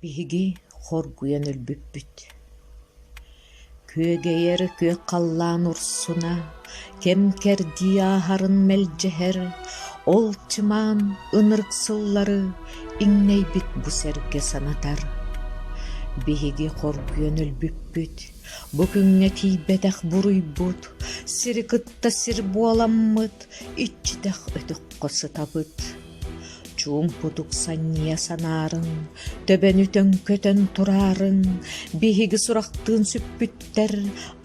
Биһиги хоргуйан өлбүппүт. Күөгэйэр күөх халлаан урсуна, кэм-кэрдии ааһарын мэлдьэһэр, ол чымаан ынырык сыллары иҥнэйбит бу сэргэ санатар. Биһиги хоргуйан өлбүппүт, бу күҥҥэ тиийбэтэх буруйбут, сири кытта сир буоламмыт, иччитэх өтөххө сытабыт. Чуумпутук санньыйа санаарыҥ, төбөнү төҥкөтөн тураарыҥ, биһиги сурахтыын сүппүттэр,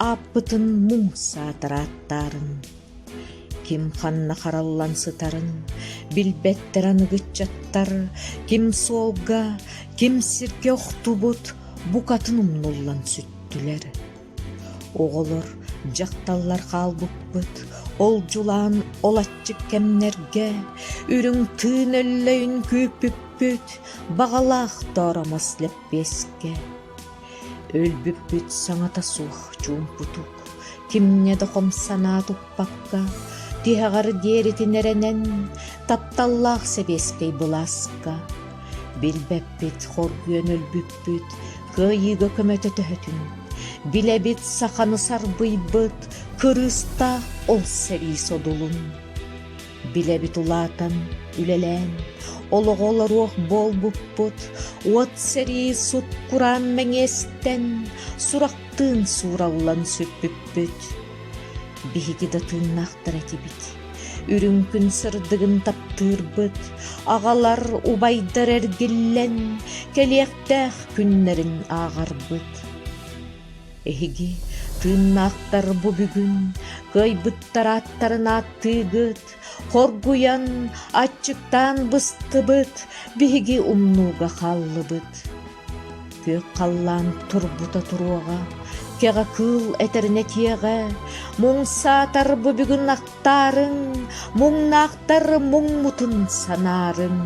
ааппытын муҥ саатар ааттаарыҥ. Ким ханна хараллан сытарын билбэттэр аныгы ыччаттар, ким суолга, ким сиргэ охтубут букатын умнуллан сүттүлэр. Оҕолор, дьахталлар хаалбыппыт, ол дьулаан ол аччык кэмнэргэ үрүҥ тыын өллөйүн күүппүппүт, баҕалаах тооромос лэппиэскэ. Өлбүппүт саҥата суох чуумпутук, кимҥэ да хом санаа туппакка, тиһэҕэр диэритин эрэнэн, тапталлаах сэбиэскэй былааска. Билбэппит, хоргуйан өлбүппүт, кыайыыга көмөтө төһөтүн. Билэбит саханы сарбыйбыт, кырыыстаах ол сэрии содулун. Билэбит улаатан, үлэлээн, олоҕу олоруох буолбуппут, уот сэрии сут кураан мэҥиэстэн, сурахтыын суураллан сүппүппүт. Биһиги да тыыннаахтар этибит. Үрүҥ күн сырдыгын таптыырбыт, аҕалар, убайдар эргиллэн, кэлиэхтээх күннэрин ааҕарбыт. Эһиги тыыннаахтар бу бүгүн кыайбыттар ааттарын ааттыыгыт, хоргуйан, аччыктаан быстыбыт, биһиги умнууга хааллыбыт. Күөх халлаан турбута туруоҕа, кэҕэ кыыл этэрин этиэҕэ, муҥ саатар бу бүгүн ахтаарыҥ, муҥнаахтар муҥмутун санаарыҥ.